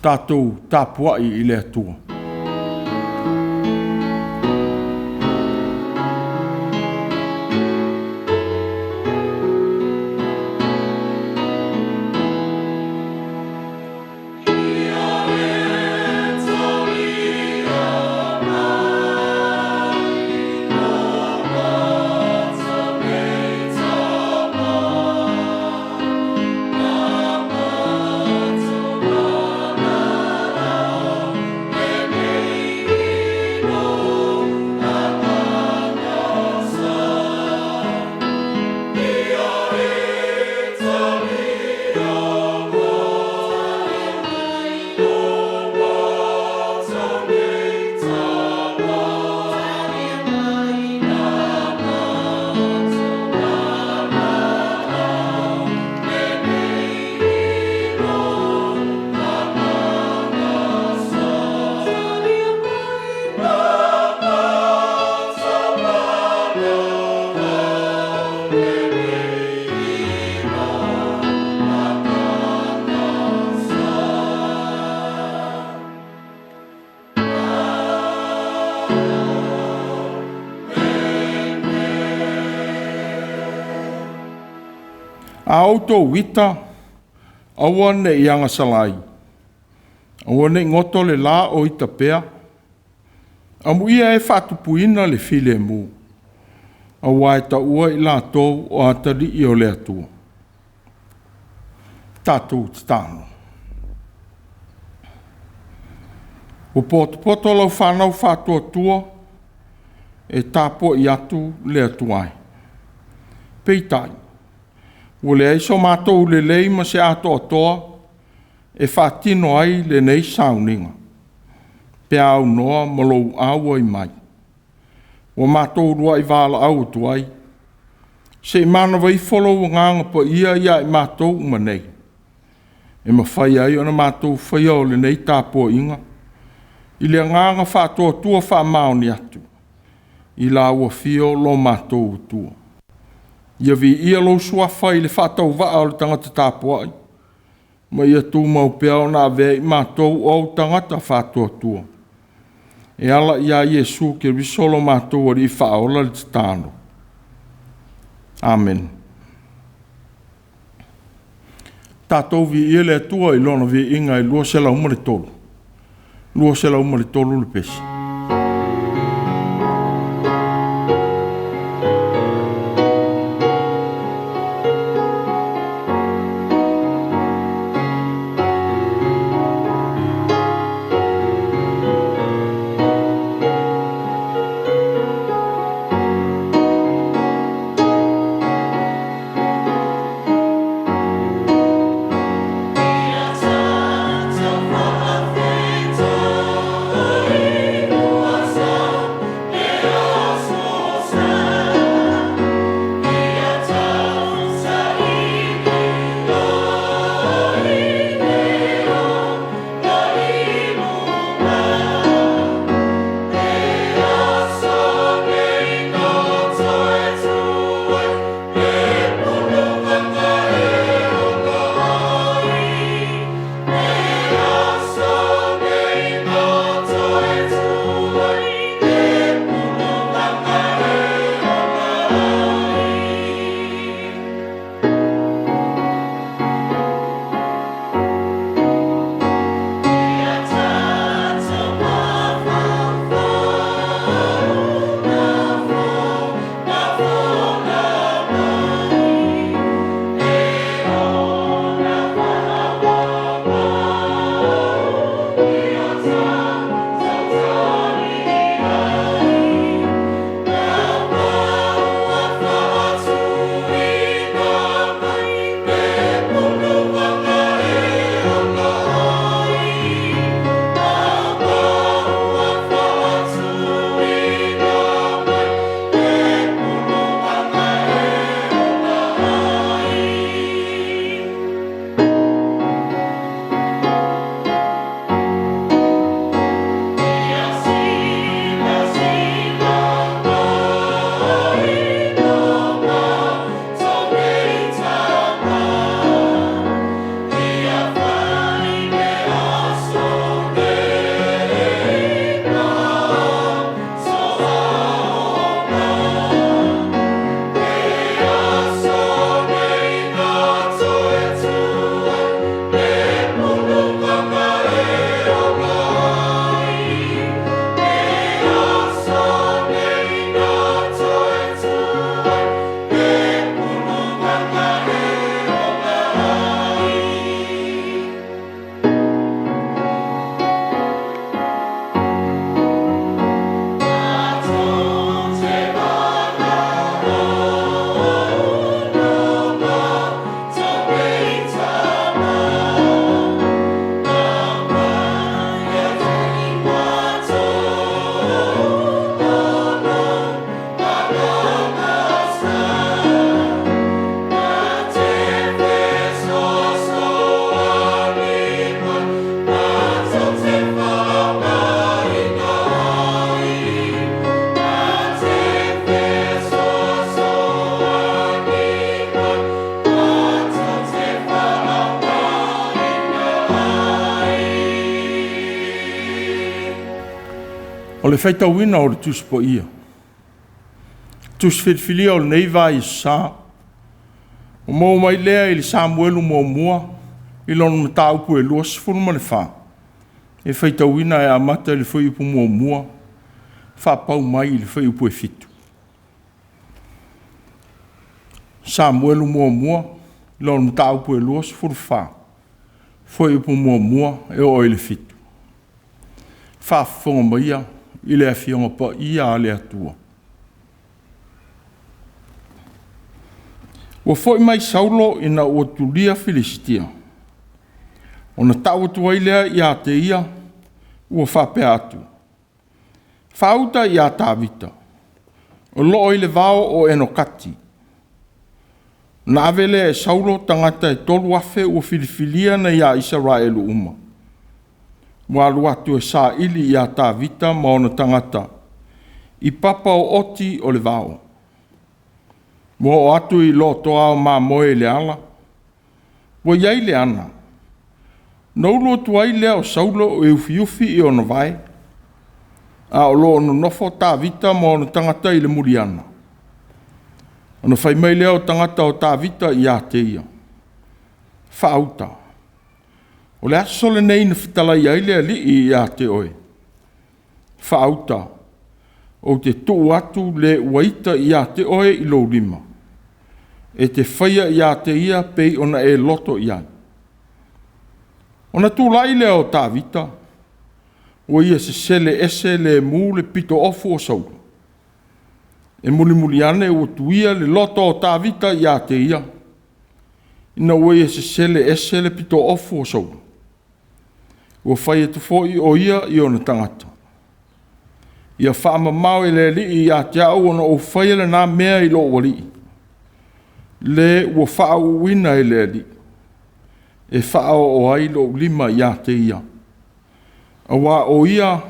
Tatou tapuai i le Atua. A outou ita, aua ne i agasalai, aua ne i goto le la o ita pea. Amuia e faatupuina le filemu, aua e taua i latou o atalii o le Atua. Tatou tatalo. Ua potopoto lau fanau faatuatua e tapuai atu le Atua e. Peitai, ua leai so matou lelei ma se atoatoa e faatino ai lenei sauniga, pe a aunoa ma lou auai mai. Ua matou uluai valaau atu ai, se i manava ifo lou Agaga Paia ia i matou uma nei, e mafai ai ona matou faia o lenei tapuaiga i le agaga faatuatua faamaoni atu i la ua afio lo matou Atua. Ia viia lou Suafa i le faatauvaa o le tagata tapuai, ma ia tumau pea ona avea i matou o au tagata faatuatua, e ala ia Iesu Keriso lo matou Alii Faaola le tatalo. Amene. Tatou viia le Atua i Lona viiga e 203, 203 le pese. O le faitauina o le Tusi Paia, Tusi Filifilia o lenei vaiaso sa, ua maua mai lea i le Samuelu muamua i lona mataupu e 24, e faitauina e amata i le fuaiupu 1 faapau mai i le fuaiupu e 7. Samuelu muamua, lona mataupu e 24, fuaiupu 1 e oo i le 7. Faafofoga maia i le Afioga Paia a le Atua. Ua foi mai Saulo ina ua tulia Filisitia, ona tau atu ai lea ia te ia ua faapea atu, “Faauta ia Tavita, o lo o i le vao o Enokati.” Ona ave lea e Saulo tagata e 3,000 ua filifilia nai ia Isaraelu uma, ua alu atu e saili ia Tavita ma ona tagata i papa ooti o le vao. Ua oo atu i lotoa o mamoe i le ala, ua i ai le ana, ona ulu atu ai lea o Saulo e ufiufi i ona vae, a o lo o nonofo Tavita ma ona tagata i le muliana. Ona fai mai lea o tagata o Tavita ia te ia, “Faauta, o le aso lenei na fetalai ai le Alii ia te oe, ‘Faauta, ou te tuu atu le ua ita ia te oe i lou lima, e te faia ia te ia pei ona e loto i ai.’” Ona tulai lea o Tavita, ua ia sesele ese lemu le pitoofu o Saulo. E mulimuli ane ua tuia le loto o Tavita ia te ia, ina ua ia sesele ese le pitoofu o Saulo. Ua fai atu foi o ia i ona tagata, “Ia faamamao e le Alii ia te au ona ou faia lena mea i lou alii, le ua faauuina e le Alii, e faaoo ai lou lima ia te ia, aua o ia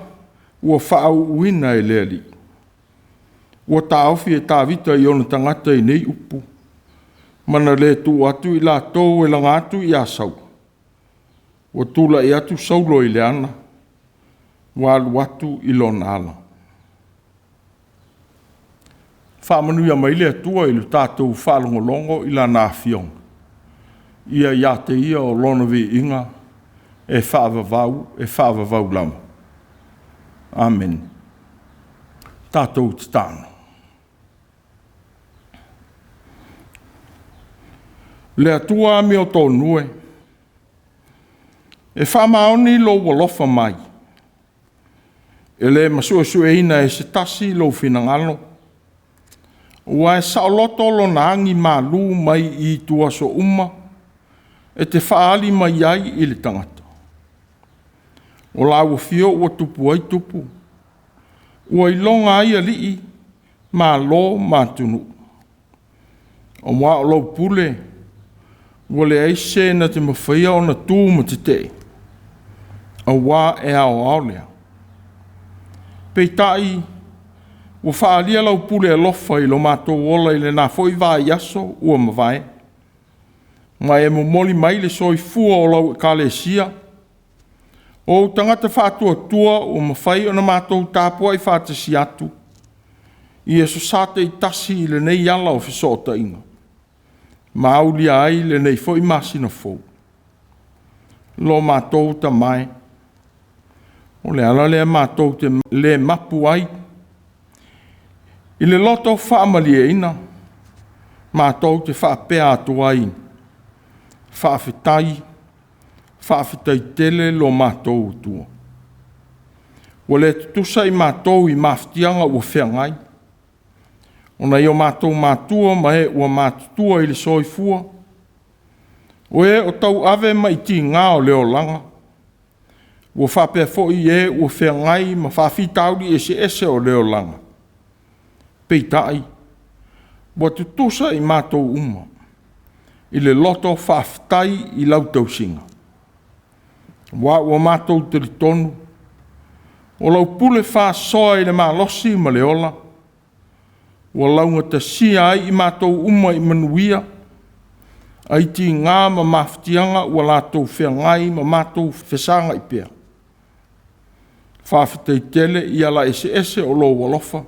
ua faauuina e le Alii.” Ua taofi e Tavita i ona tagata i nei upu, ma na le tuu atu i latou e laga atu ia Saulo. Ua tulai atu Saulo i le ana, ua alu atu i lona ala. Faamanuia mai le Atua i le tatou faalogologo i Lana Afioga. Ia ia te Ia o Lona viiga e faavavau, e faavavau lava. Amene. Tatou tatalo. Le Atua amiotonu e, e faamaoni lou alofa mai, e le masuesueina e se tasi lou finagalo, aua e saoloto lona agi malu mai i ituaso uma e te faaali mai ai i le tagata. O lau afio ua tupu ai tupu, ua iloga ai alii, malo ma atunuu. Aua o lau pule ua leai se na te mafaia ona tu ma tetee, aua e aoao lea. Peitai ua faaalia lau pule alofa i lo matou ola i lena foi vaiaso ua mavae, ma e momoli mai le soifua o lau Ekalesia, o ou tagata faatuatua ua mafai ona matou tapuai faatasi atu i aso Sa taitasi i lenei ala o fesootaiga, ma aulia ai lenei foi masina fou. Lo matou Tama e, o le ala lea matou te le mapu ai i le loto faamalieina, matou te faapea atu ai, faafetai, faafetai tele lo matou Atua. Ua le tutusa i matou i mafatiaga ua feagai, o nai o matou matua ma e ua matutua i le soifua, o e o tauave ma i tiga o le olaga, ua faapea foi e ua feagai ma faafitauli eseese o le olaga. Peitai, ua tutusa i matou uma i le loto faafetai i lau tausiga, aua ua matou talitonu, o lau pule faasoa i le malosi ma le ola, ua laugatasia ai i matou uma i manuia, ai tiga ma mafatiaga ua latou feagai ma matou fesagai pea. Faafetai tele i ala eseese o lou alofa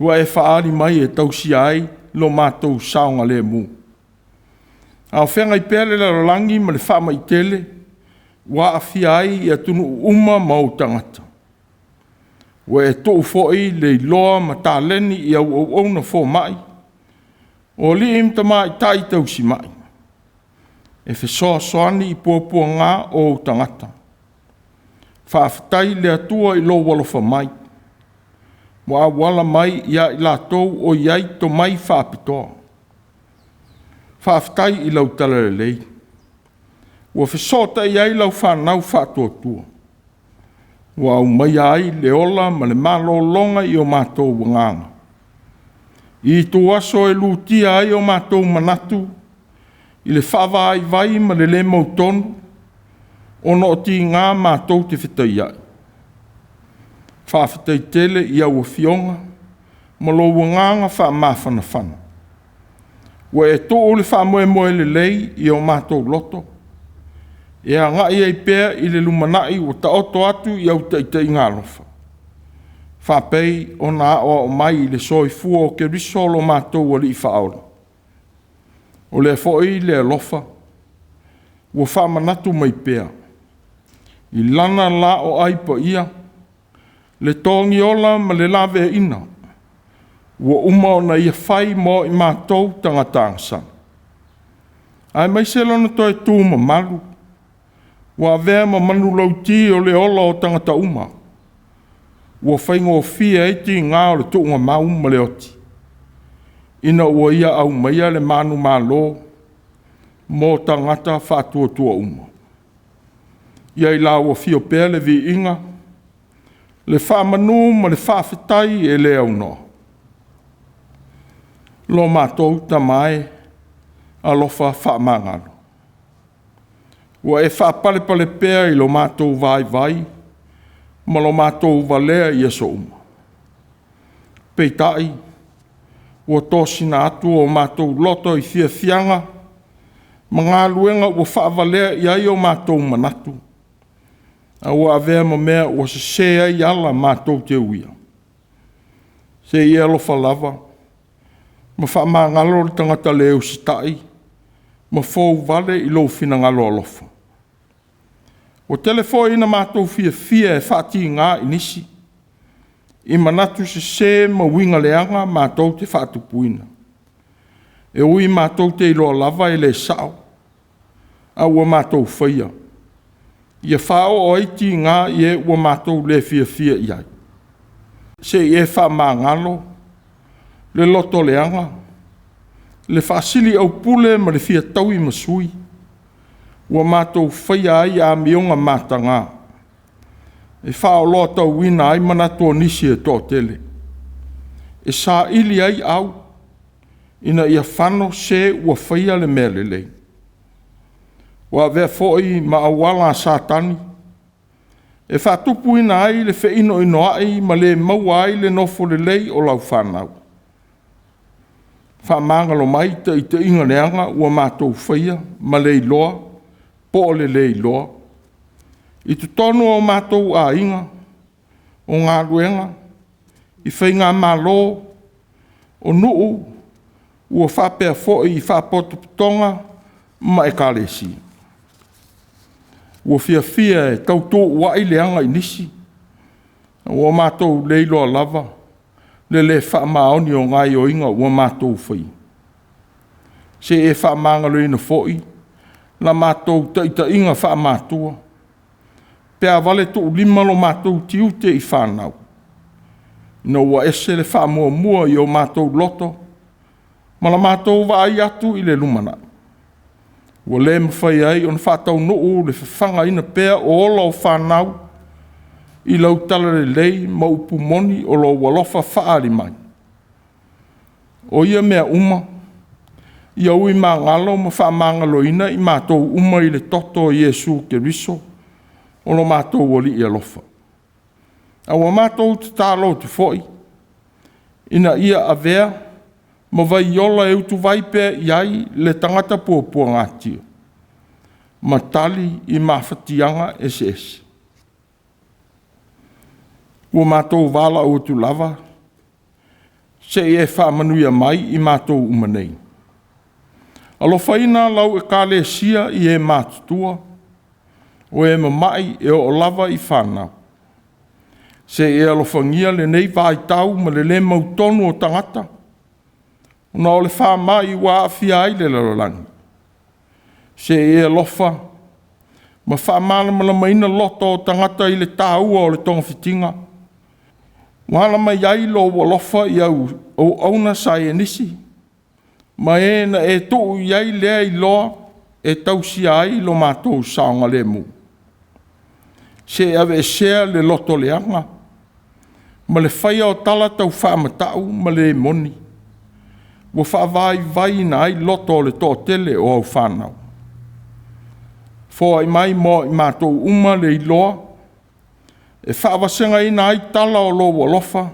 ua e faaali mai e tausia ai lo matou saogalemu. A o feagai pea le lalolagi ma le faamai tele ua aafia ai atunuu uma ma ou tagata, ua e tuu foi le iloa ma taleni i au auauna fomai, o alii ma tamaitai tausimai, e fesoasoani i puapuaga o ou tagata. Faafetai i le Atua i lou alofa mai ua auala mai ia i latou o i ai tomai faapitoa. Faafetai i lau talalelei ua fesootai ai lau fanau faatuatua, ua aumaia ai le ola ma le malologa i o matou agaga i ituaso e lutia ai o matou manatu i le faavaivai ma le le mautonu ona o tiga matou te fetaiai. Faafetai tele i au Afioga ma lou agaga faamafanafana ua e tuu le faamoemoe lelei i o matou loto e agai ai pea i le lumanai ua taoto atu i au taitaiga alofa, faapei ona aoao mai i le soifua o Keriso lo matou Alii Faaola. O lea foi le alofa ua faamanatu mai pea i Lana laoai paia le togiola ma le laveaiina ua uma ona Ia fai mo i matou tagata agasala, aemaise Lona toe tu mamalu ua avea ma manulauti o le ola o tagata uma, ua faigofie ai tiga o le tuugamau ma le oti, ina ua Ia aumaia le manumalo mo tagata faatuatua uma. Ia i lau afio pea le viiga, le faamanu ma le faafetai e le aunoa. Lo matou Tama e, alofa faamagalo, ua e faapalepale pea i lo matou vaivai ma lo matou valea i aso uma. Peitai, ua tosina atu o matou loto i fiafiaga ma galuega ua faavalea i ai o matou manatu, a ua avea ma mea ua sese ai ala matou te uia. Se i e alofa lava ma faamagalo le tagata le usitai ma fouvale i lou finagalo alofa. Ua tele foi ina matou fiafia e faatiga i nisi, i manatu sese ma uiga leaga matou te faatupuina. E ui matou te iloa lava e le sao, a ua matou faia, ia faaoo ai tiga i e ua matou le fiafia i ai. Se i e faamagalo le lotoleaga, le faasiliaupule ma le fia taui ma sui, ua matou faia ai amioga mataga e faaoloatauina ai manatu o nisi e toatele, e saili ai au ina ia fano se ua faia le mea lelei. Ua avea foi ma auala a Satani e faatupuina ai le feinoinoai ma le maua ai le nofo lelei o lau fanau. Faamagalo mai taitaiga leaga ua matou faia ma le iloa po o le le iloa i totonu o matou aiga, o galuega, i faigamalo, o nuu, ua faapea foi i faalapotopotoga ma Ekalesia. Ua fiafia e tau tuuai leaga i nisi, a ua matou le iloa lava le le faamaoni o gaoioiga ua matou faia. Se i e faamagaloina foi la matou taitaiga faamatua, pe a valetuulima lo matou tiute i fanau, ina ua ese le faamuamua i o matou loto ma la matou vaai atu i le lumanai, ua le mafai ai ona faataunuu le fafagaina pea o ola o fanau i lau talalelei ma upu moni o lou alofa faaali mai. O ia mea uma, ia ui magalo ma faamagaloina i matou uma i le toto o Iesu Keriso o lo matou Alii alofa. A ua matou tatalo atu foi, ina ia avea ma vaiola e utuvai pea i ai le tagata puapuagatia, ma tali i mafatiaga eseese. Ua matou valaau atu lava seia e faamanuia mai i matou uma nei. Alofaina lau Ekalesia i e matutua, o e mamai e oo lava i fanau. Se i e alofagia lenei vaitau ma le le mautonu o tagata, ona o le faamai ua aafia ai le lalolagi. Se i e alofa ma faamalamalamaina loto o tagata i le taua o le togafitiga ua ala mai ai lou alofa i au auauna saienisi ma e na e tuu i ai lea iloa e tausia ai lo matou saogalemu. Se i aveesea le lotoleaga ma le faia o tala taufaamatau ma le moni ua faavaivaiina ai loto o le toatele o au fanau. Foai mai mo i matou uma le iloa e faavasegaina ai tala o lou alofa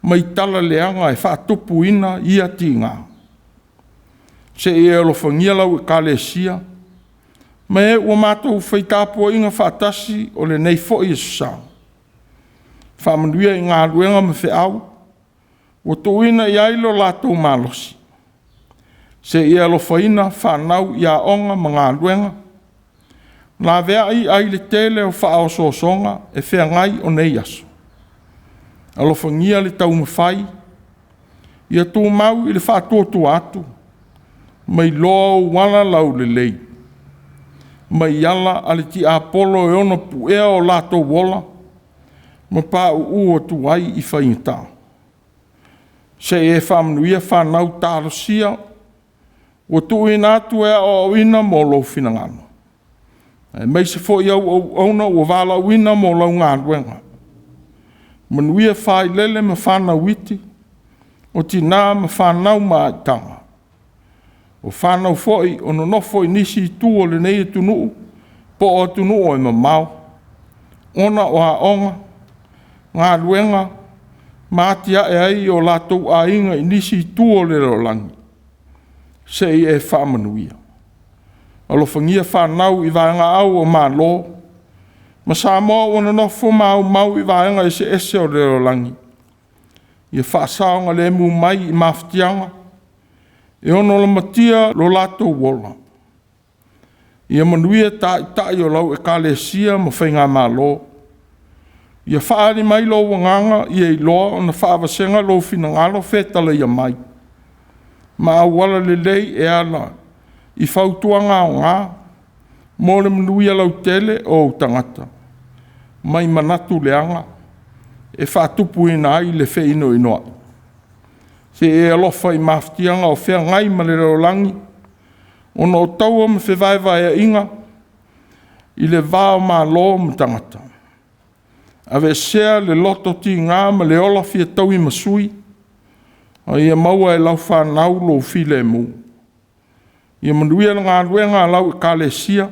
mai tala leaga e faatupuina ia tiga. Se i e alofagia lau Ekalesia ma e ua matou fai tapuaiga faatasi o lenei foi aso sa. Faamanuia i galuega ma feau ua tuuina i ai lo latou malosi. Se i e alofaina fanau i aoga ma galuega, laveai ai le tele o faaosoosoga e feagai o nei aso. Alofagia le taumafai ia tumau i le faatuatua atu ma iloa ou ala laulelei, mai ala a le tiapolo e ono puea o latou ola ma pauu atu ai i faigata. Se i e faamanuia fanau talosia ua tuuina atu e aoaoina mo lou finagalo, aemaise foi au auauna ua valaauina mo lau galuega. Manuia failele ma fanau iti, o tina ma fanau mai'itaga, o fanau foi o nonofo i nisi itu o lenei atunuu po o atunuu e mamao, ona o aoga, galuega ma atiae ai o latou aiga i nisi itu o le lalolagi, se i e faamanuia. Alofagia fanau i vaegaau o Malo ma Samoa ua nonofo ma aumau i vaega eseese o le lalolagi, ia faasaogalemu mai i mafatiaga e ono lamatia lo latou ola. Ia manuia Taitai o lau Ekalesia ma faigamalo, ia faaali mai lou Agaga ia iloa ona faavasega lou finagalo fetalaia mai, ma auala lelei e ala i fautuaga aoga mo le manuia lautele o ou tagata, mai manatu leaga e faatupuina ai le feinoinoai. Se i e alofa i mafatiaga o feagai ma le lalolagi ona o taua ma fevaevaeaiga i le va o Malo ma tagata. Aveesea le loto tiga ma le ola fia tauimasui, a ia maua e lau fanau lou filemu. Ia manuia le galuega a lau Ekalesia.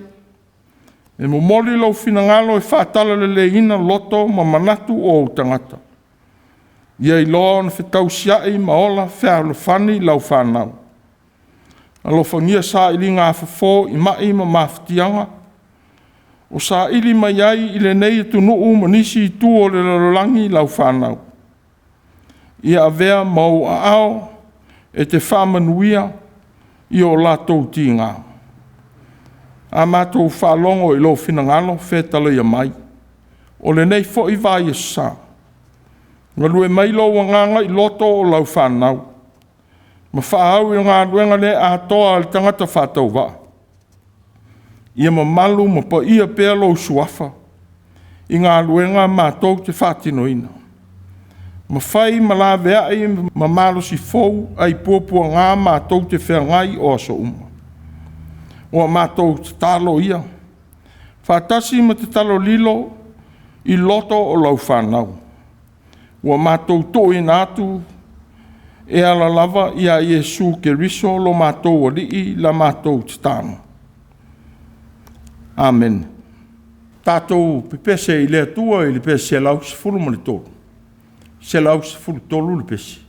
E momoli lou finagalo e faatalaleleiina loto ma manatu o ou tagata, ia iloa ona fetausiai ma ola fealofani lau fanau. Alofagia sailiga fofo i mai ma mafatiaga o saili mai ai i lenei atunuu ma nisi itu o le lalolagi lau fanau. Ia avea ma ou aao e te faamanuia i o latou tiga. A matou faalogo i lou finagalo fetalaia mai, o lenei foi vaiaso sa, galue mai lou Agaga i loto o lau fanau, ma faaau i le galuega le atoa a le tagata faatauvaa. Ia mamalu ma paia pea lou Suafa i galuega matou te faatinoina, ma fai ma laveai ma malosi fou ai puapuaga matou te feagai o aso uma. O a matou tatalo ia, faatasi ma tatalo lilo i loto o lau fanau, ua matou tuuina atu e ala lava ia Iesu Keriso lo matou Alii la matou tatalo. Amene. Tatou pepese i le Atua i le pese 113, 113 le pese.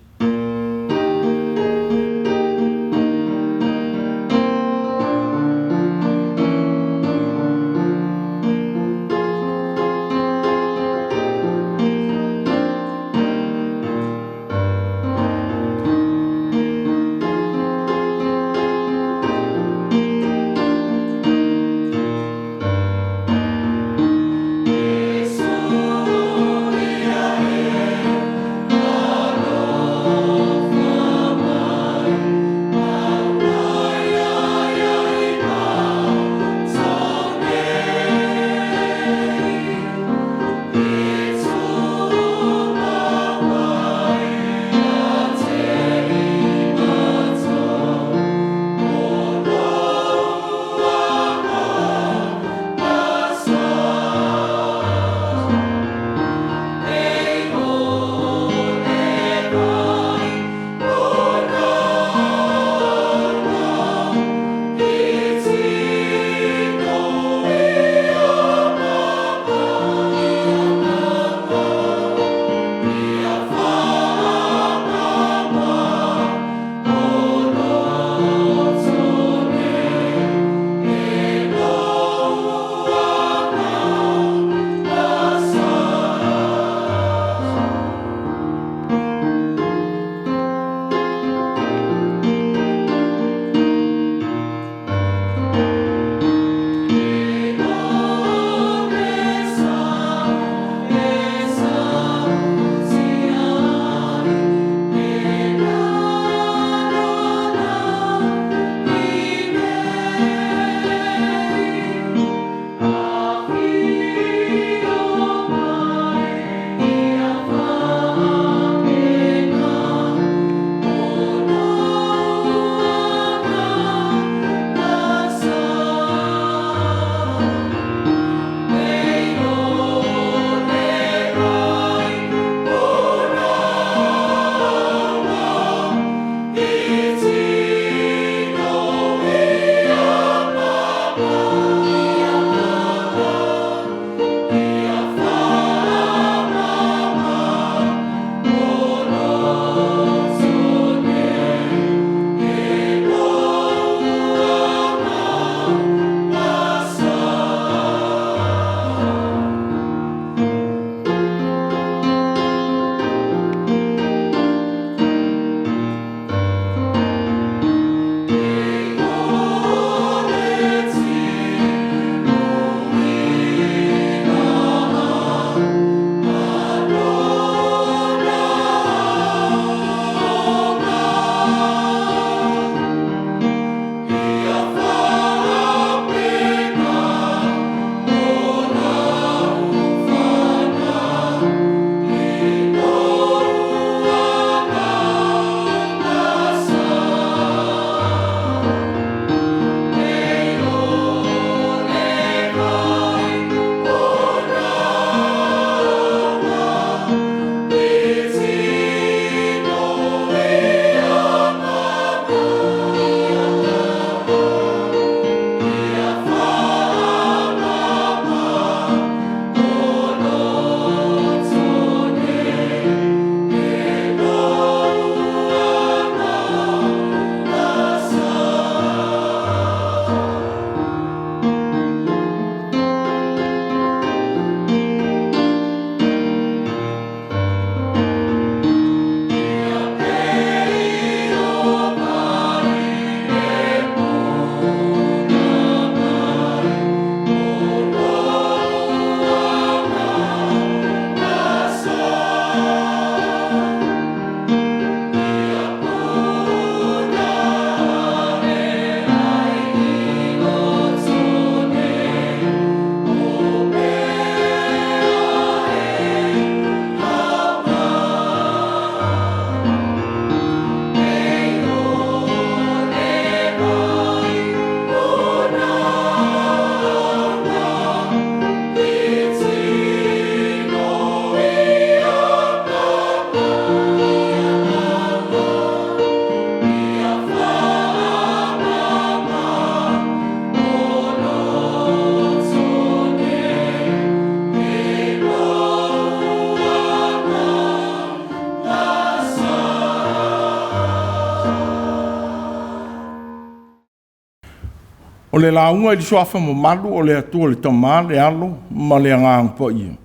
O le lauga i le suafa mamalu o le Atua le Tama, le Alo ma le Agaga Paia.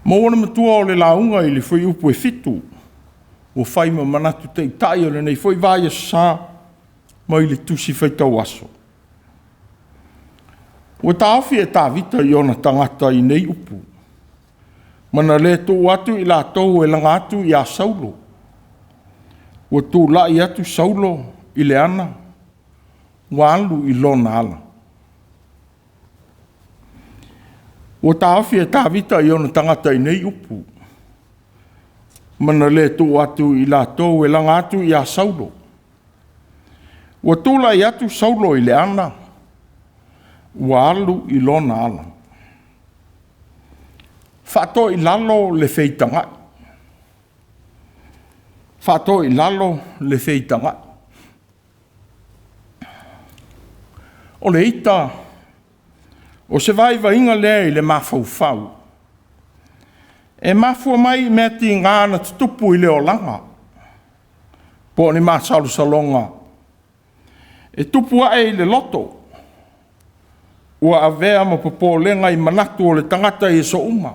Maua le matua o le lauga i le fuaiupu e 7, ua fai ma manatu taitai o lenei foi vaiaso sa mai le Tusi Faitau Aso. Ua taofi e Tavita i ona tagata i nei upu, ma na le tuu atu i latou e laga atu ia Saulo. Ua tulai atu Saulo i le ana, ua alu i lona ala. Ua taofi e Tavita i ona tagata i nei upu, ma na le tuu atu i latou e laga atu ia Saulo. Ua tulai atu Saulo i le ana, ua alu i lona ala. Faatoilalo le feitagai. Faatoilalo le feitagai. O le ita, o se vaivaiga lea i le mafaufau, e mafua mai i mea tiga na tutupu i le olaga, po o ni masalosaloga e tupu ae i le loto, ua avea ma popolega i manatu o le tagata i aso uma,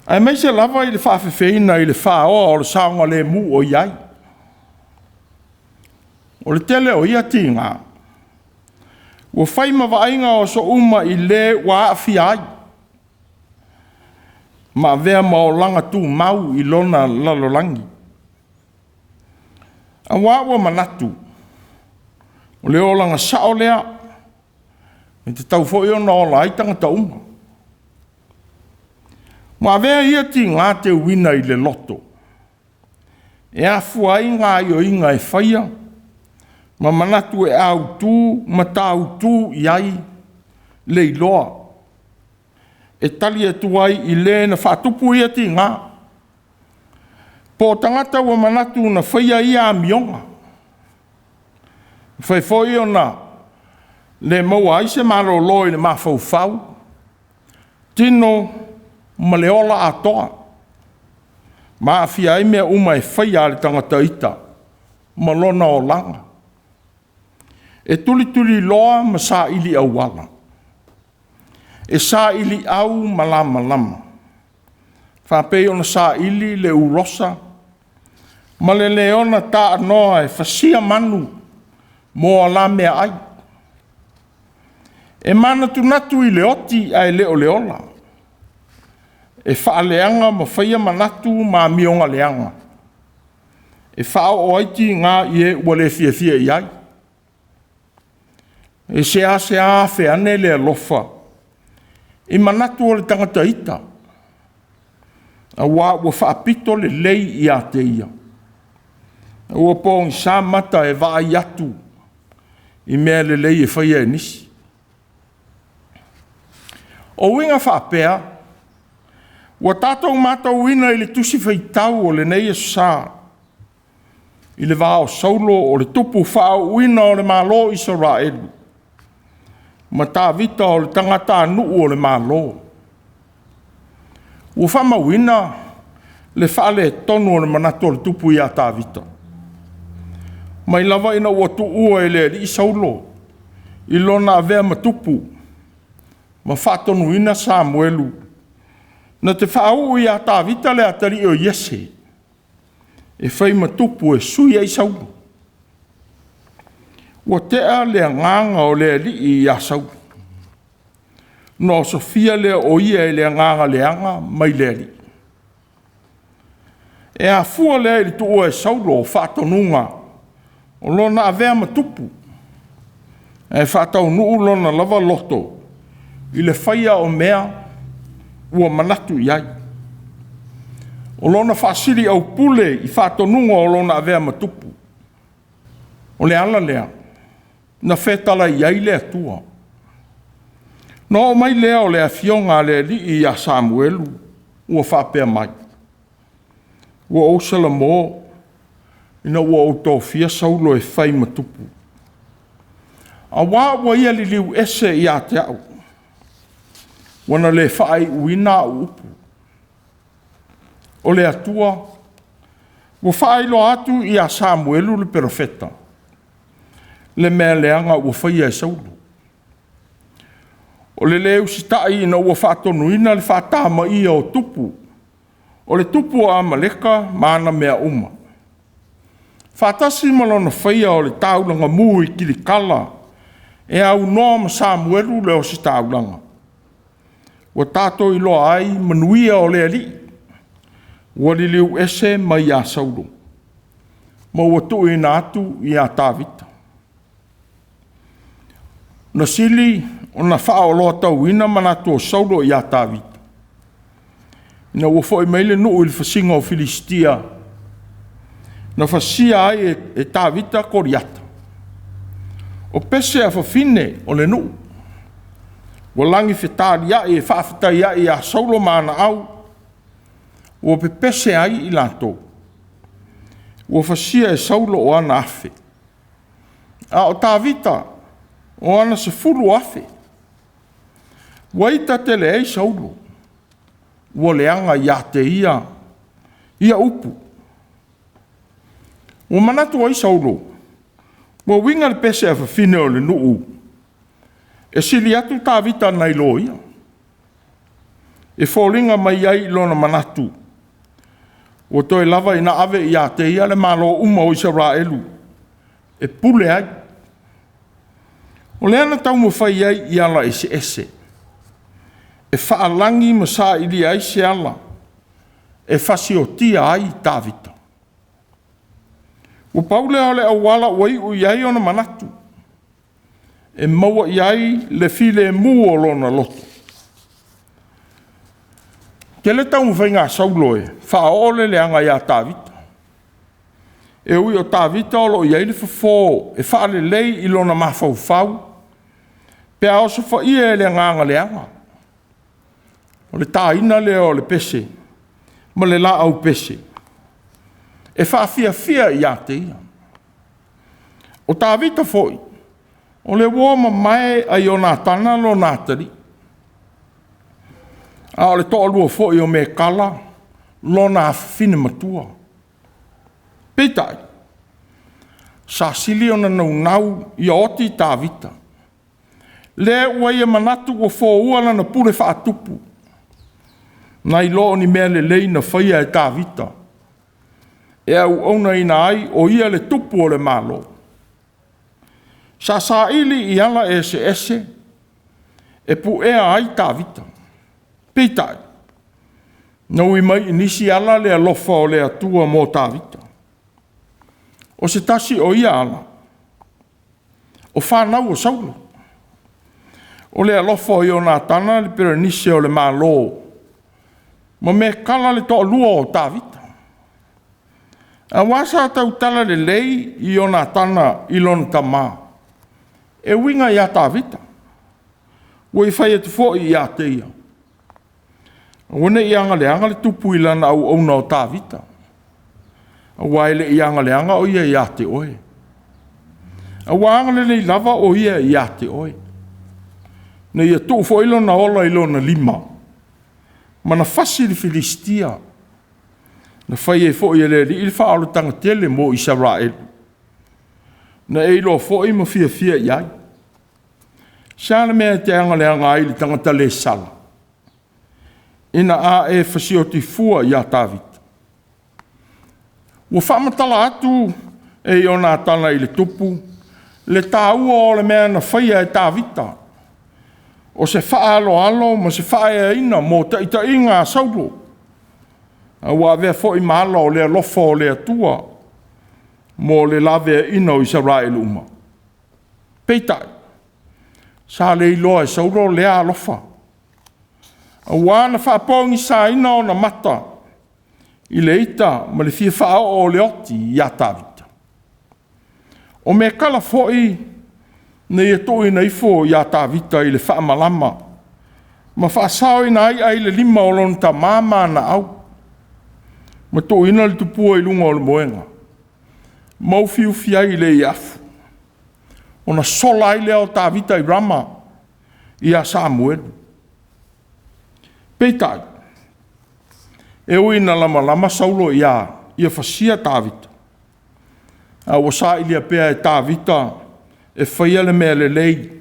aemaise lava i le faafefeina i le faoa o le saogalemu o i ai. O le tele o ia tiga, ua fai ma vaaiga o aso uma i le ua aafia ai, ma avea ma olaga tumau i lona lalolagi. Aua ua manatu, o le olaga sao lea, e tatau foi ona ola ai tagata uma. Ua avea ia tiga teuina i le loto, e afua ai gaoioiga e faia, ma manatu e autu ma tautu i ai le iloa, e tali atu ai i le na faatupu ia tiga, po o tagata ua manatu na faia ia amioga. E mafai foi ona le maua ai se malolo i le mafaufau, tino ma le ola atoa, ma aafia ai mea uma e faia a le tagata ita ma lona olaga. E tulituliloa ma saili auala, e sailiau malamalama, faapei ona saili le ulosa ma le leona taanoa e fasia manu mo a la meaai. E manatunatu i le oti ae le o le ola, e faaleaga ma faia manatu ma amioga leaga, e faaoo ai tiga i e ua le fiafia i ai. E seasea afe ane le alofa i manatu o le tagata ita, aua ua faapito lelei ia te ia, ua pogisa mata e vaai atu i mea lelei e faia e nisi. O uiga faapea ua tatou matauina i le Tusi Faitau o lenei Aso Sa, i le va o Saulo o le tupu faauuina o le Malo o Isaraelu, ma Tavita o le tagatanuu o le Malo. Ua faamauina le faaletonu o le manatu o le tupu ia Tavita, mai lava ina ua tuua e le alii Saulo i lona avea ma tupu, ma faatonuina Samuelu na te faauu ia Tavita le atalii o Iese e fai ma tupu e sui ai Saulo. Ua tea le agaga o le Alii ia Saulo, ona osofia lea o ia i le agaga leaga mai le Alii. E afua lea i le tuua e Saulo o faatonuga o lona avea ma tupu, ae faataunuu lona lava loto i le faia o mea ua manatu i ai. O lona faasiliaupule i faatonuga o lona avea ma tupu. O le ala lea na fetalai i ai le Atua. Na oo mai lea o le afioga a le Alii ia Samuelu ua faapea mai, “Ua ou salamo ina ua ou tofia Saulo e fai ma tupu, aua ua ia liliu ese ia te au, ua na le faaiuina au upu.” O le Atua ua faailoa atu ia Samuelu le Perofeta, le mea leaga ua faia e Saulo. O le le usitai ina ua faatonuina le faatamaia o tupu, o le tupu o Amaleka ma ana mea uma, faatasi ma lona faia o le taulaga mu i Kilikala e aunoa ma Samuelu le ositaulaga, ua tatou iloa ai manuia o le Alii, ua liliu ese mai ia Saulo, ma ua tuuina atu ia Tavita. Na sili ona faaoloatauina manatu o Saulo ia Tavita, ina ua foi mai le nuu i le fasiga o Filisitia, na fasia ai e Tavita Koliata. O pese a fafine o le nuu, ua lagifetaliai e faafetai ai ia Saulo ma ana au, ua pepese ai i latou, ua fasia e Saulo o ana afe, a o Tavita o ana 10,000. Ua ita tele ai Saulo, ua leaga ia te ia ia upu. Ua manatu ai Saulo, ua uiga le pese a fafine o le nuu e sili atu Tavita nai lo ia. E foliga mai ai i lona manatu, ua toe lava ina ave ia te ia le Malo uma o Isaraelu e pule ai. O lea na taumafai ai i ala eseese e faalagi ma sailia ai se ala e fasiotia ai Tavita. Ua pau lea o le auala ua iu i ai ona manatu e maua i ai le filemu o lona loto. E tele taumafaiga a Saulo e faaoo le leaga ia Tavita, e ui o Tavita o lo o i ai le fofo e faalelei i lona mafaufau pe a osofaia e le agaga leaga. O le taina lea o le pese ma le laau pese e faafiafia ia te ia. O Tavita foi, o le uo mamae a Ionatana lona atalii, a o le toalua foi o Mekala lona afafine matua. Peitai, sa sili ona naunau ia oti Tavita, lea ua ia manatu ua foua lana pule faatupu, nai lo o ni mea lelei na faia e Tavita e auaunaina ai o ia le tupu o le Malo. Sa saili i ala eseese e puea ai Tavita, peitai, na ui mai i nisi ala le alofa o le Atua mo Tavita. O se tasi o ia ala, o fanau a Saulo. O le alofa o Ionatana le perenise o le Malo, ma Mekala le toalua o Tavita. Aua sa tautala lelei Ionatana i lona tama e uiga ia Tavita. Ua fai atu foi ia te ia, aua ne i aga leaga le tupu i lana auauna o Tavita, aua e le i aga leaga o ia ia te oe. Aua agalelei lava o ia ia te oe, ina ia tuu foi lona ola i lona lima, ma na fasi le Filisitia, na fai ai foi e le Alii le faaolataga tele mo Isaraelu, na e iloa foi ma fiafia i ai. Se a le mea e te agaleaga ai i le tagata le sala, ina a e fasioti fua ia Tavita? Ua faamatala atu e Ionatana i le tupu le taua o le mea na faia e Tavita, o se faaaloalo ma se faaeaina mo taitaiga a Saulo, a ua avea foi ma ala o le alofa o le Atua mo le laveaiina o Isaraelu uma. Peitai, sa le iloa e Saulo lea alofa, aua na faapogisaina ona mata i le ita ma le fia faaoo o le oti ia Tavita. O Mekala foi na ia tuuina ifo ia Tavita i le faamalama ma faasaoina ai ai i le lima o lona tama ma ana au, ma tuuina le tupua i luga o le moega, ma ufiufi ai i le iaafu, ona sola ai lea o Tavita i Rama ia Samuelu. Peitai, e ui ina lamalama Saulo ia fasia Tavita, a ua sailia pea e Tavita e faia le mea lelei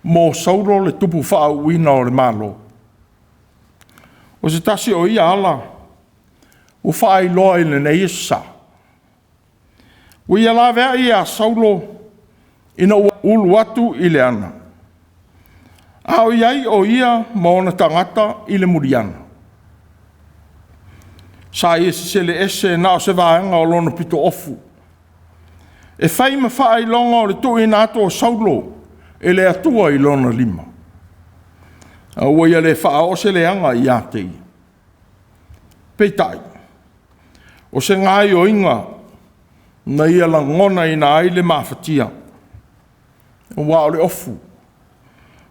mo Saulo le tupu faauuina o le Malo. O se tasi o ia ala ua faailoa i lenei Aso Sa, ua ia laveai ia Saulo ina ua ulu atu i le ana, a o i ai o ia ma ona tagata i le muliana. Sa ia sesele ese na o se vaega o lona pitoofu, e fai ma faailoga o le tuuina atu o Saulo e le Atua i lona lima, a ua ia le faaoo se leaga ia te ia. Peitai, o se gaoioiga na ia lagonaina ai le mafatia, aua o le ofu,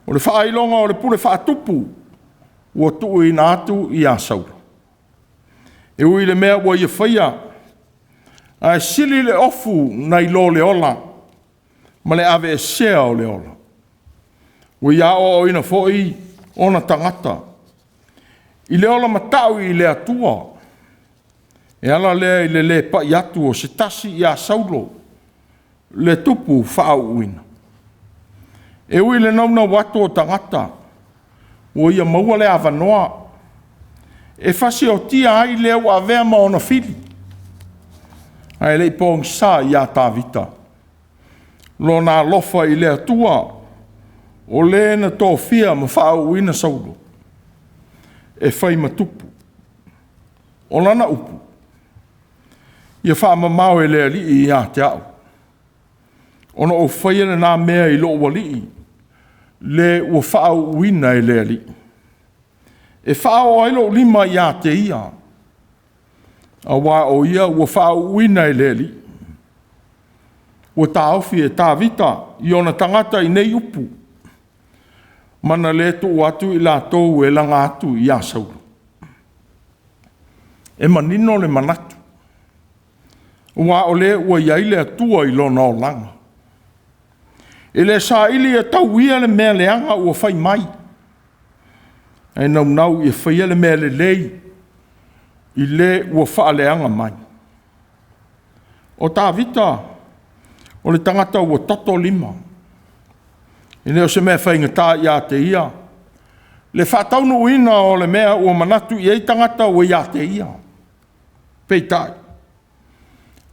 o le faailoga o le pule faatupu ua tuuina atu ia Saulo. E ui i le mea ua ia faia, ae sili le ofu nai lo le ola ma le aveesea o le ola. Ua ia aoaoina foi ona tagata i le ola matau i le Atua, e ala lea i le le pai atu o se tasi ia Saulo le tupu faauuina. E ui i le naunau atu o tagata ua ia maua le avanoa e fasiotia ai le ua avea ma ona fili, ae le i pogisa ia Tavita lona alofa i le Atua, o le na tofia ma faauuina Saulo e fai ma tupu. O lana upu, “Ia faamamao e le Alii ia te au, ona ou faia lena mea i lou alii, le ua faauuina e le Alii, e faaoo ai lou lima ia te ia, aua o ia ua faauuina e le Alii.” Ua taofi e Tavita i ona tagata i nei upu, ma na le tuu atu i latou e laga atu ia Saulo. E manino le manatu, aua o le ua i ai le Atua i lona olaga. E le saili e tauia le mea leaga ua fai mai, ae naunau ia faia le mea lelei i le ua faaleaga mai. O Tavita o le tagata ua toto lima, e le o se mea faigata ia te ia le faataunuuina o le mea ua manatu i ai tagata ua ia te ia. Peitai,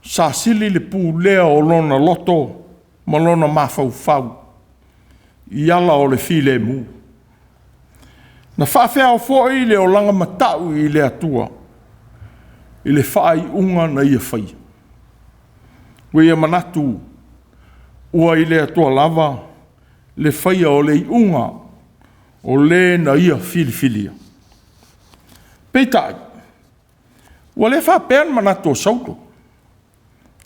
sa sili le pulea o lona loto ma lona mafaufau i ala o le filemu. Na faafeao foi le olaga matau i le Atua i le faaiuga na ia faia. Ua ia manatu ua i le Atua lava le faia o le iuga o le na ia filifilia. Peitai, ua le faapea le manatu o Saulo,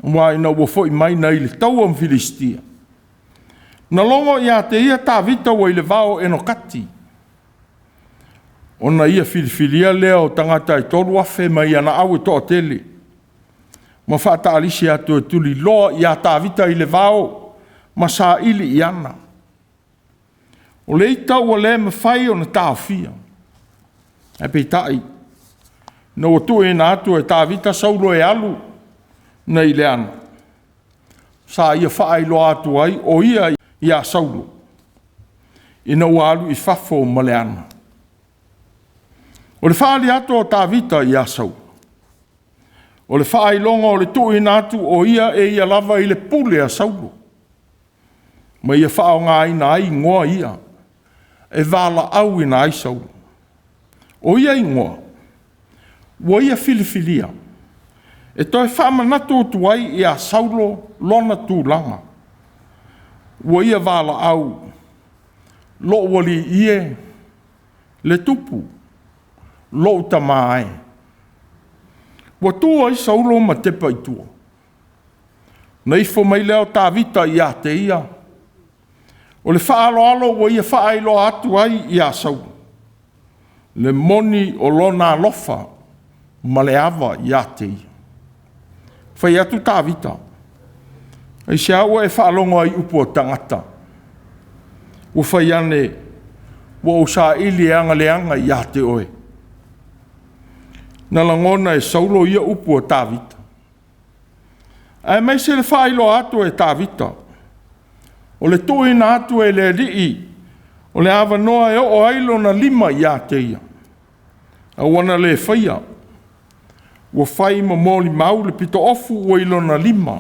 aua ina ua foi mai nai le taua ma Filisitia, na logo ia te ia Tavita ua i le vao o Enokati, ona ia filifilia lea o tagata e 3,000 mai ana au e toatele, ma faataalisi atu e tuliloa ia Tavita i le vao ma saili i ana. O le ita ua le mafai ona taofia, ae peitai ina ua tuuina atu e Tavita Saulo e alu nai le ana, sa ia faailoa atu ai o ia ia Saulo ina ua alu i fafo ma le ana. O le faaali atu o Tavita ia Saulo, o le faailoga o le tuuina atu o ia e ia lava i le pule a Saulo, ma ia faaaogaina ai igoa ia e valaauina ai Saulo. O ia igoa ua ia filifilia e toe faamanatu atu ai ia Saulo lona tulaga. Ua ia valaau, “Lou alii e, le tupu, lou tama e.” Ua tu ai Saulo ma tepa i tua. Na ifo mai lea o Tavita ia te ia, o le faaaloalo ua ia faailoa atu ai ia Saulo le moni o lona alofa ma le ava ia te ia. Fai atu Tavita, “Aisea ua e faalogo ai i upu a tagata, ua fai ane ua ou saili e aga leaga ia te oe?” Na lagona e Saulo ia upu a Tavita, aemaise le faailoa atu e Tavita. O le tuuina atu e le Alii o le avanoa e oo ai lona lima ia te ia, ae ua na le faia, ua fai ma molimau le pitoofu ua i lona lima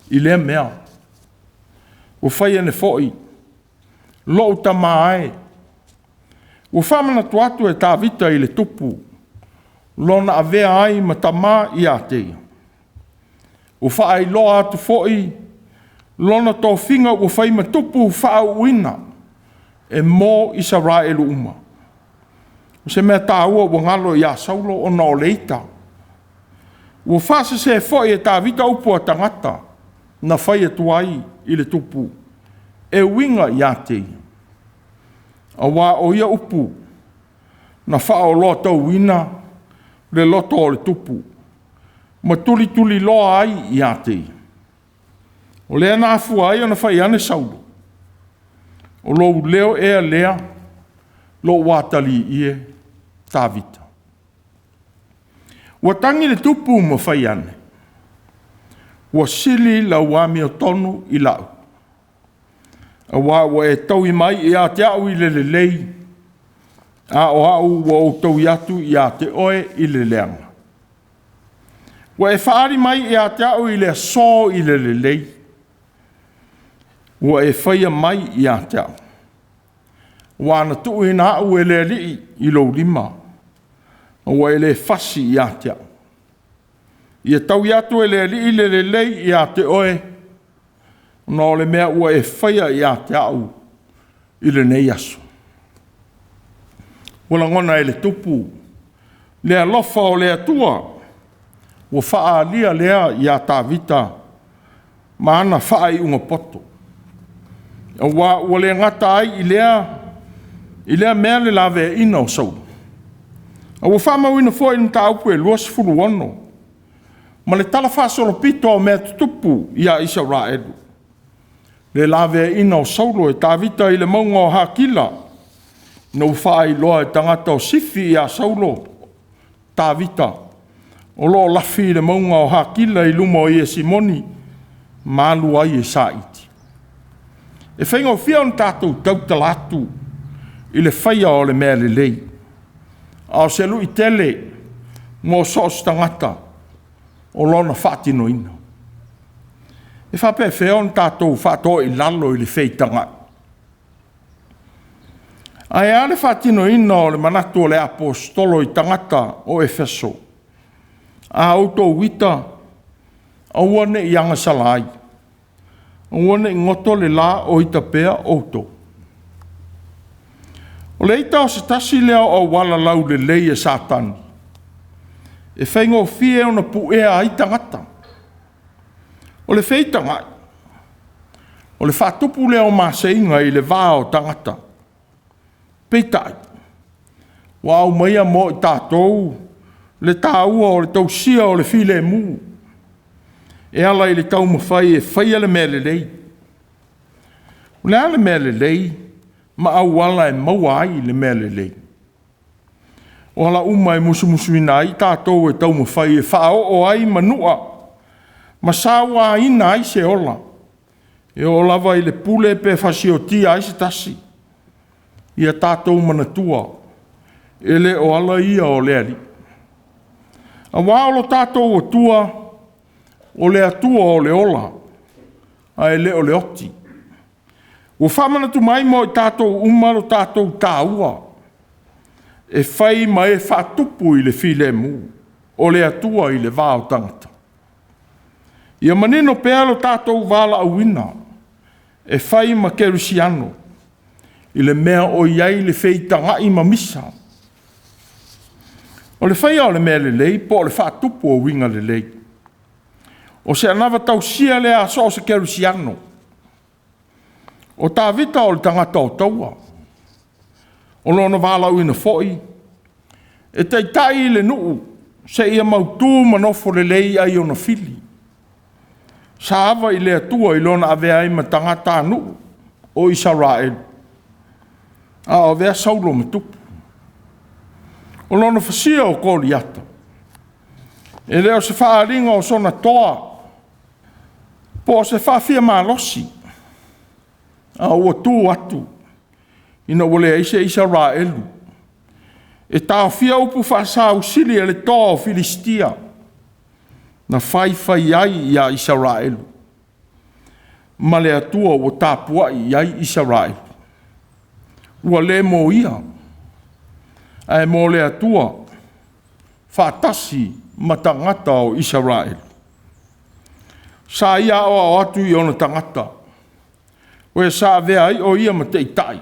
i lea mea. Ua fai ane foi, lou tama e, ua faamanatu atu e Tavita i le tupu lona avea ai ma tama ia te ia. Ua faailoa atu foi lona tofiga ua fai ma tupu faauuina e mo Isaraelu uma. O se mea taua ua galo ia Saulo ona o le ita. Ua faasese foi e Tavita upu a tagata na fai atu ai i le tupu e uiga ia te ia, aua o ia upu na faaoloatauina le loto o le tupu, ma tulituliloa ai ia te ia. O lea na afua ai ona fai ane Saulo, “O lou leo ea lea, lou atalii e Tavita?” Ua tagi le tupu ma fai ane, “Ua sili lau amiotonu i lau, aua ua e taui mai ia te au i le lelei, a o au ua ou taui atu ia te oe i le leaga. Ua e faaali mai ia te au i le aso i le lelei, ua e faia mai ia te au, aua na tuuina au e le Alii i lou lima, ma ua e le fasi ia te au. Ia taui atu e le Alii le lelei ia te oe, ona o le mea ua e faia ia te au i lenei aso.” Ua lagona e le tupu le alofa o le Atua ua faaalia lea ia Tavita ma ana faaiuga poto, aua ua le gata ai i lea mea le laveaiina o Saulo, a ua faamauina foi i le Mataupu e 26 ma le talafaasolopito o mea tutupu ia Isaraelu, le laveaiina o Saulo e Tavita i le mauga o Hakila, ina ua faailoa e tagata o Sifi ia Saulo Tavita o lo o lafi i le mauga o Hakila i luma o Iesimoni ma alu ai e saili. E faigofie ona tatou tautala atu i le faia o le mea lelei, a o se lui tele mo so o se tagata o lona faatinoina. E faapefea ona tatou faatoilalo i le feitagai? Ae a le faatinoina o le manatu o le Aposetolo i tagata o Efeso, “A outou ita, aua ne i agasala ai, aua ne i goto le la o ita pea outou.” O le ita o se tasi lea o auala laulelei e Satani e faigofie ona puea ai tagata. O le feitagai, o le faatupu lea o maseiga i le va o tagata. Peitai, ua aumaia mo i tatou le taua o le tausia o le filemu e ala i le taumafai e faia le mea lelei. O le a le mea lelei ma auala e maua ai le mea lelei? O ala uma e musumusuina ai tatou e taumafai e faaoo ai manua ma sauaina ai se ola, e oo lava i le pule pe fasiotia ai se tasi. Ia tatou manatua, e le o ala ia o le Alii. Aua o lo tatou Atua, o le Atua o le ola, ae le o le oti. Ua faamanatu mai mo i tatou uma lo tatou taua, e fai ma e faatupu i le filemu o le Atua i le va o tagata. Ia manino pea lo tatou valaauina e fai ma kerisiano i le mea o i ai le feitagai ma misa. O le faia o le mea lelei po o le faatupu o uiga lelei, o se anava tausia lea a so o se kerisiano. O Tavita o le tagata o taua, o lona valaauina foi, e taitai le nuu seia mautu ma nofo lelei ai ona fili. Sa ava i le Atua i lona avea ai ma tagatanuu o Isaraelu, a o avea Saulo ma tupu. O lona fasia o Koliata, e le o se faaaliga o sona toa, po o se faafiamalosi, A ua tu atu ina ua leai se Isaraelu e taofia upu faasausili a le toa o Filisitia na faifai ai ia Isaraelu, ma le Atua ua tapuai i ai Isaraelu. Ua le mo ia, ae mo le Atua faatasi ma tagata o Isaraelu. Sa ia aoao atu i ona tagata, o e sa avea ai o ia ma taitai,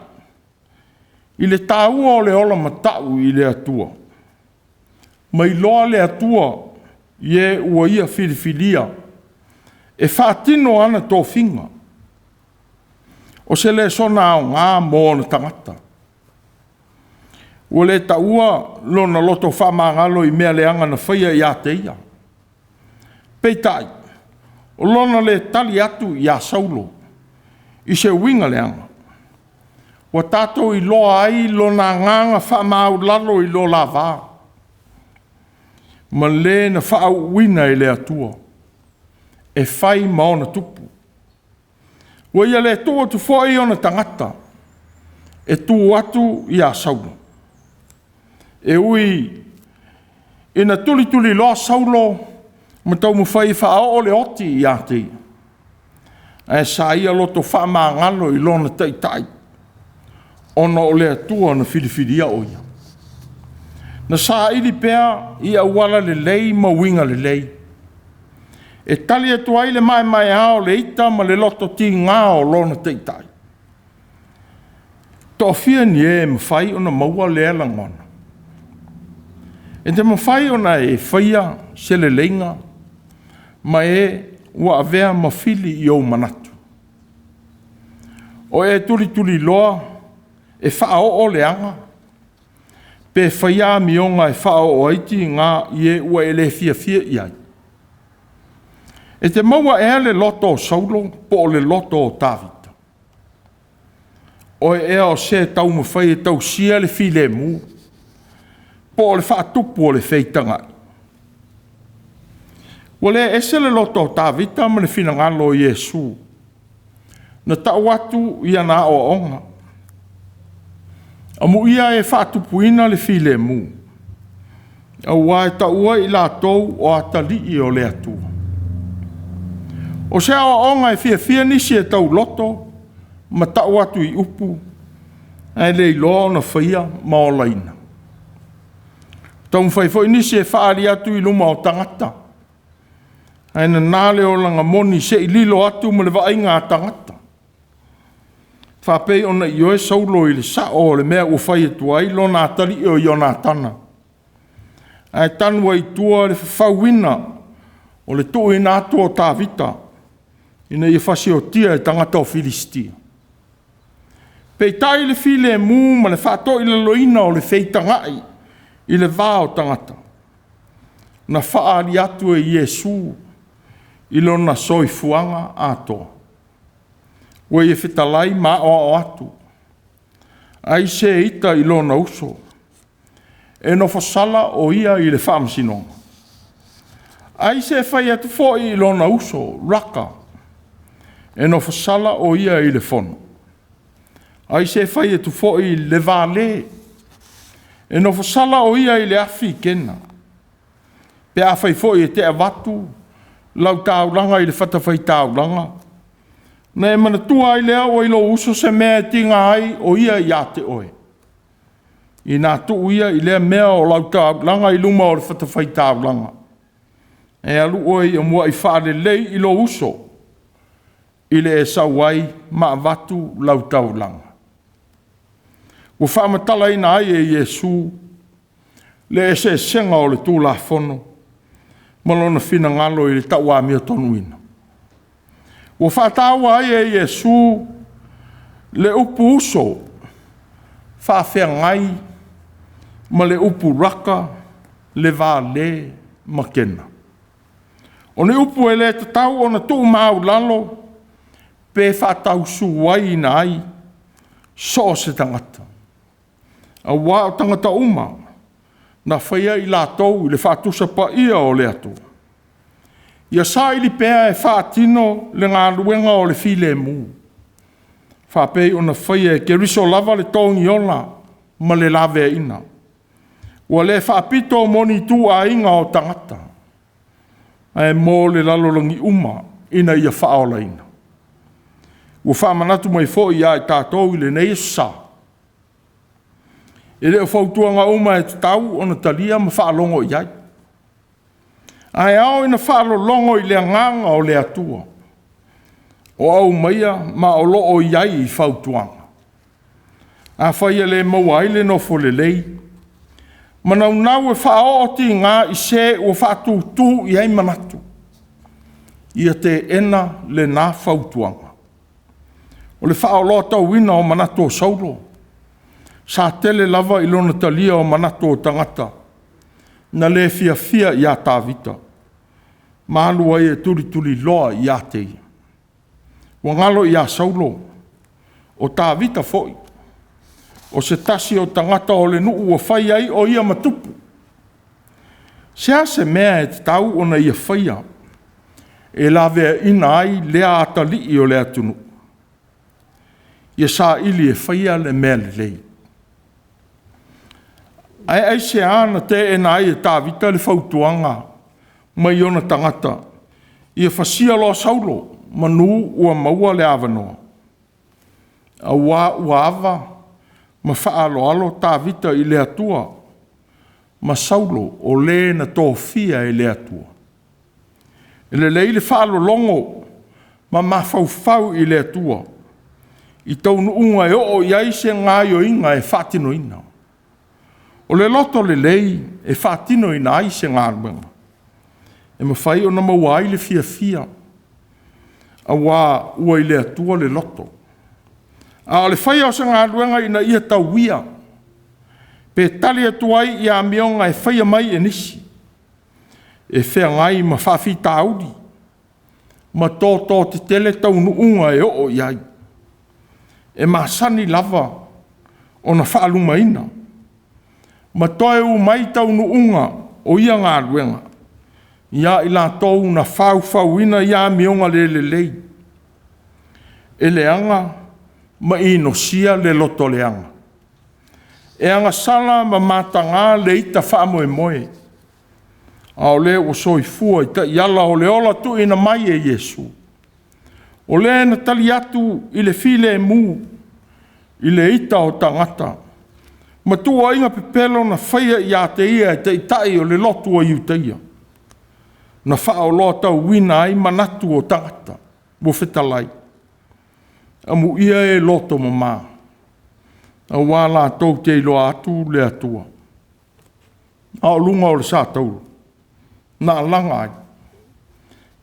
i le taua o le ola matau i le Atua, ma iloa le Atua i e ua Ia filifilia e faatino ana tofiga. O se lesona aoga mo ona tagata. Ua le taua lona loto faamagalo i mea leaga na faia ia te ia. Peitai, o lona le tali atu ia Saulo i se uiga leaga, ua tatou iloa ai lona agaga faamaualalo i lo la va, ma le na faauuina e le Atua e fai ma ona tupu. Ua ia le tuu atu foi ona tagata e tu atu ia Saulo. E ui ina tulituliloa Saulo ma taumafai e faaoo le oti ia te ia, ae sa ia loto faamagalo i lona taitai, ona o le Atua na filifilia o ia. Na saili pea i auala lelei ma uiga lelei, e tali atu ai le maemaea o le ita ma le loto tiga o lona taitai. Toafia ni e mafai ona maua lea lagona? E te mafai ona e faia se leleiga ma e ua avea ma fili i ou manatu, o e tulituliloa e faaoo leaga, pe faia amioga e faaoo ai tiga i e ua e le fiafia i ai? E te maua ea le loto o Saulo po o le loto o Tavita? O oe ea o se taumafai e tausia le filemu, po o le faatupu o le feitagai? Ua le ese le loto o Tavita ma le finagalo o Iesu na tau atu i ana aoaoga. Amuia e faatupuina le filemu, aua e taua i latou o atalii o le Atua. O se aoaoga e fiafia nisi e tauloto ma tau atu i upu, ae le iloa ona faia ma olaina. Taumafai foi nisi e faaali atu i luma o tagata, ae nana le olaga moni se i lilo atu ma le vaaiga a tagata. Faapei ona ioe Saulo i le sao o le mea ua fai atu ai lona atalii o Ionatana, ae tanu ai i tua le fafauina o le tuuina atu o Tavita ina ia fasiotia e tagata o Filisitia. Peitai le filemu ma le faatoilaloina o le feitagai i le va o tagata, na faaali atu e Iesu i lona soifuaga atoa. Ua ia fetalai ma aoao atu, ai se ita i lona uso, e nofosala o ia i le faamasinoga? Ai se fai atu foi i lona uso, Raka, e nofosala o ia i le fono? Ai se fai atu foi i le vale, e nofosala o ia i le afi kena? Pe afai foi e te avatu lau taulaga i le fatafaitaulaga, ona e manatua ai lea ua i lou uso se mea e tiga ai o ia ia te oe, ina tuu ia i lea mea o lau taulaga i luma o le fatafaitaulaga, ae alu oe ia muai faalelei i lou uso, i le e sau ai ma avatu lau taulaga. Ua faamatalaina ai e Iesu le eseesega o le Tulafono ma lona finagalo i le tauamiotonuina. Ua faataua ai e Iesu le upu uso faafeagai ma le upu raka, le vale ma kena. O ni upu e le tatau ona tuumaualalo pe faatausuaiina ai so o se tagata, aua o tagata uma na faia i latou i le faatusa paia o le Atua. Ia saili pea e faatino le galuega o le filemu, Faapei ona faia e Keriso lava le togiola ma le laveaiina. Ua le faapito mo ni ituaiga o tagata, ae mo le lalolagi uma ina ia faaolaina. Ua faamanatu mai foi ia i tatou i lenei Aso Sa, e le o fautuaga uma e tatau ona talia ma faalogo i ai, ae ao ina faalologo i le agaga o le Atua o aumaia ma o lo o i ai fautuaga. Afai e le maua ai le nofo lelei ma naunau e faaoo tiga i se ua faatutu i ai manatu, ia teena lena fautuaga. O le faaoloatauina o manatu o Saulo, sa tele lava i lona talia o manatu o tagata na le fiafia ia Tavita, ma alu ai e tulituliloa ia te ia. Ua galo ia Saulo, o Tavita foi o se tasi o tagata o le nuu ua fai ai o ia ma tupu. Se a se mea e tatau ona ia faia e laveaina ai lea atalii o le atunuu? Ia saili e faia le mea lelei. Ae aisea na teena ai e Tavita le fautuaga mai ona tagata ia fasia loa Saulo manu ua maua le avanoa? Aua ua ava ma faaaloalo Tavita i le Atua ma Saulo o le na tofia e le Atua. E lelei le faalologo ma mafaufau i le Atua i taunuuga e oo i ai se gaoioiga e faatinoina. O le loto lelei e faatinoina ai se galuega, e mafai ona maua ai le fiafia, aua ua i le Atua le loto. A o le faia o se galuega ina ia tauia, pe tali atu ai i amioga e faia mai e nisi, e feagai ma faafitauli ma toto tetele taunuuga e oo i ai. E masani lava ona faalumaina, ma toe umai taunuuga o ia galuega ia i latou na faufauina ia amioga le lelei, e leaga ma inosia le lotoleaga. E agasala ma mataga le ita faamoemoe, a o le ua soifua i taiala o le ola tuuina mai e Iesu, o Le na tali atu i le filemu i le ita o tagata ma tuuaiga pepelo na faia ia te Ia e taitai o le lotu a Iutaia, na faaoloatauina ai manatu o tagata, ua fetalai, amuia e loto mama, aua latou te iloa atu le Atua. A o luga o le satauro na alaga ai,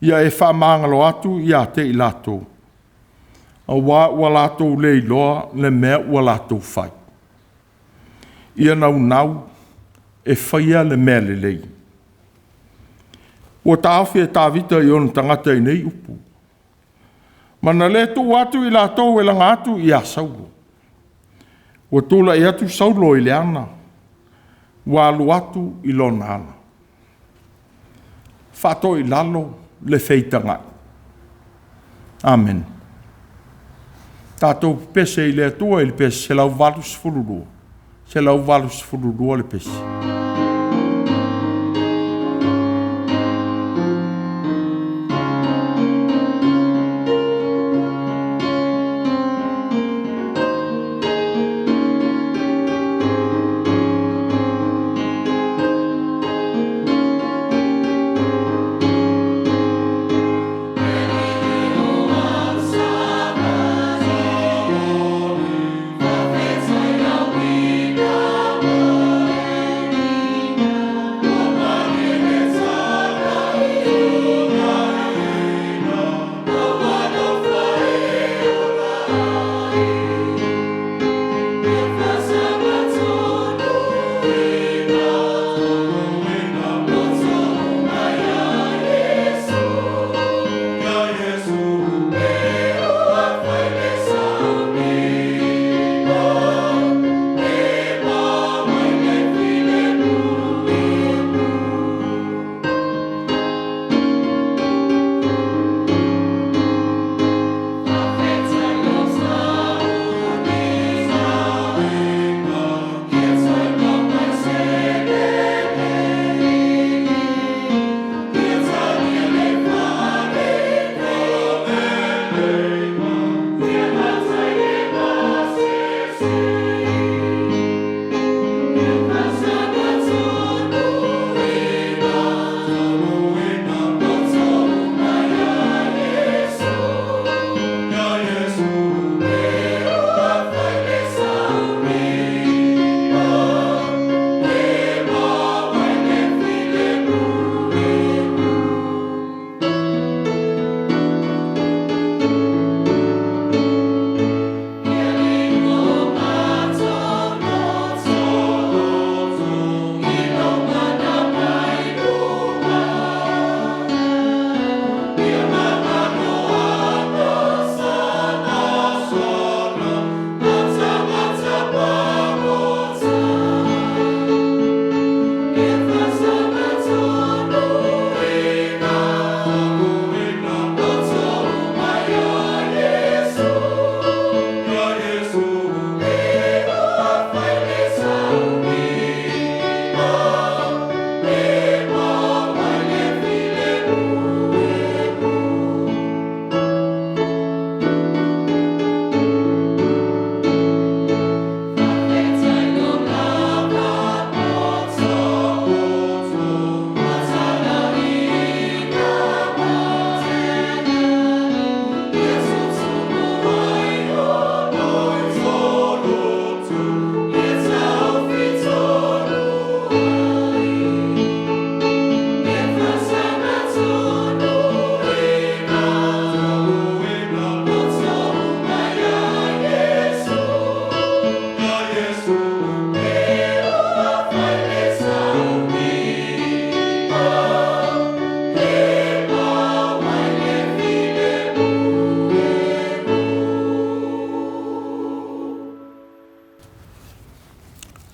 ia e faamagalo atu ia te i latou, aua ua latou le iloa le mea ua latou fai. Ia naunau e faia le mea lelei. Ua taofi e Tavita i ona tagata i nei upu, ma na le tuu atu i latou e laga atu ia Saulo. Ua tulai atu Saulo i le ana, ua alu atu i lona ala. Faatoilalo le feitagai. Amene. Tatou pepese i le Atua i le pese 182, 182 le pese.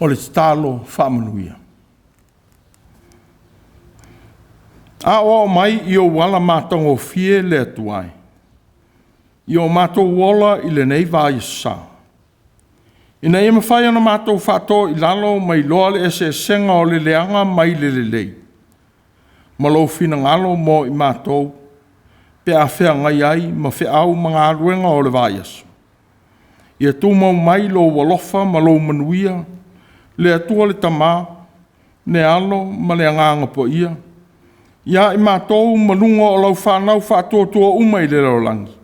O le tatalo faamanuia. Aoao mai i ou ala matagofie le Atua e, i o matou ola i lenei vaiaso sa, ina ia mafai ona matou faato i lalo ma iloa le eseesega o le leaga mai le lelei, ma lou finagalo mo i matou pe a feagai ai ma feau ma galuega o le vaiaso. Ia tumau mai lou alofa ma lou manuia, le Atua le Tama, le Alo ma le Agaga Paia, ia i matou ma luga o lau fanau faatuatua uma i le lalolagi,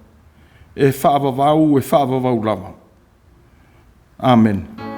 e faavavau e faavavau lava. Amene.